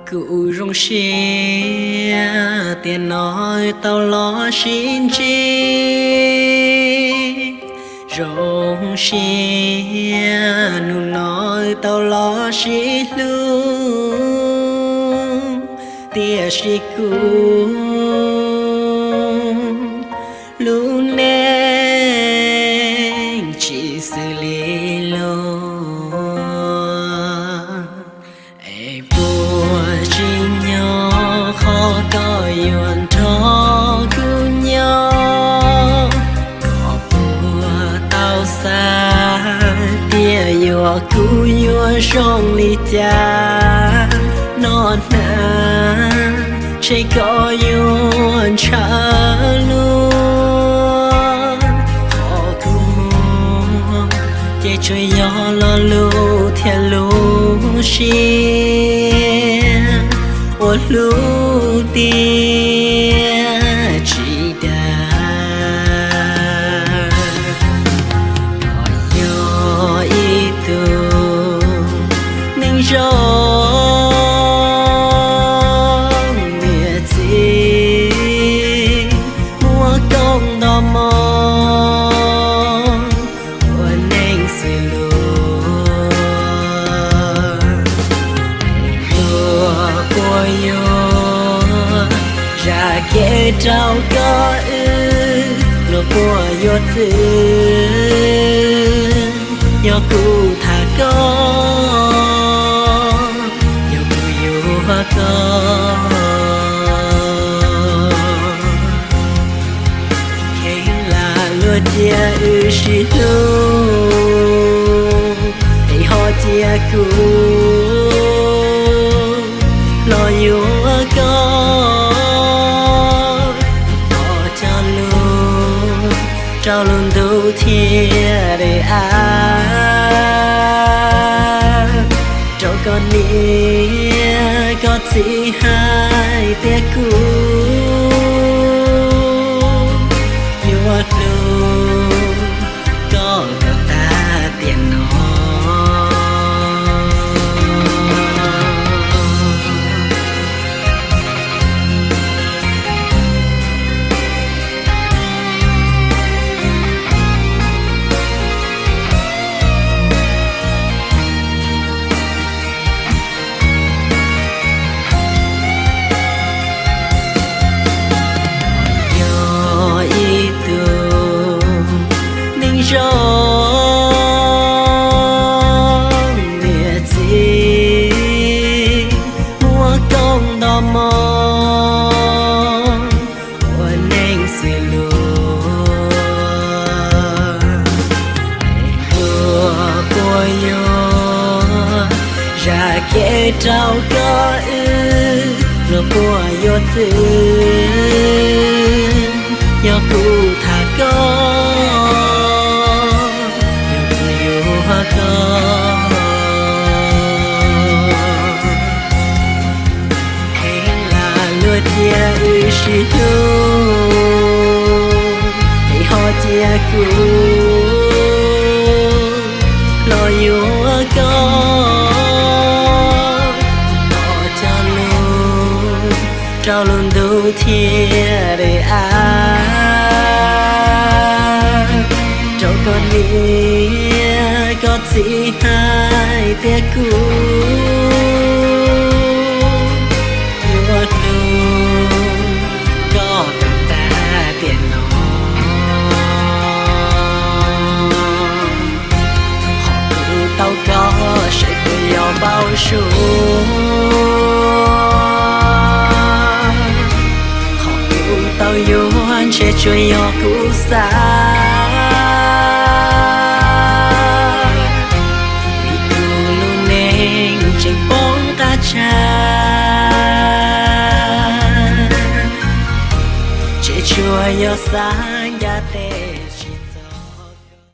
Kuv zoo siab tiam no tau los sib ntsib, zoo siab hnub no tau los sib hlub, tiam sis kuv lub neej tsis xws li luag. Es puas tsim nyog qhov koj yuav nrog kuv nyob, koj puas tau xav tias yog kuv yuav zoo li cas? Noj hnav ntshe koj yuav ntshaw luag, qhov kuv muaj ces tsuas yog lo lus thiab lub siab uas hlub tiag tsis dag. Koj yog ib tug neeg zoo niam txiv muaj koob nto moo ua neej xws luag. Luag puas yuav zam kev rau koj wb, luag puas yuav txwv yog kuv tham koj, yog kuv yuav koj. Kheev lam luag cia wb sib hlub, es ho cia kuv los yuav koj. Thov cog lus rau lub ntuj thiab daim av, rau koj niam koj txiv hais tias kuv yuav hlub koj kom tag tiam no. Yog ib tug neeg zoo niam txiv muaj koob nto moo ua neej xws luag. Luag puas yuav zam kev rau koj wb, luag puas yuav txwv yog kuv tham koj, yog kuv yuav koj. Kheev lam luag cia wb sib hlub, es ho cia kuv los yuav koj. Thov cog lus rau lub ntuj thiab daim av, rau koj niam koj txiv hais tias kuv yuav hlub koj kom tag tiam no. Qhov kuv tau koj sawv tsees yog npau suav, qhov kuv tau yuav ntshe tsuas yog kuv xav, vim kuv lub neej tseem poob qab tsag, tseem tsuas yog xav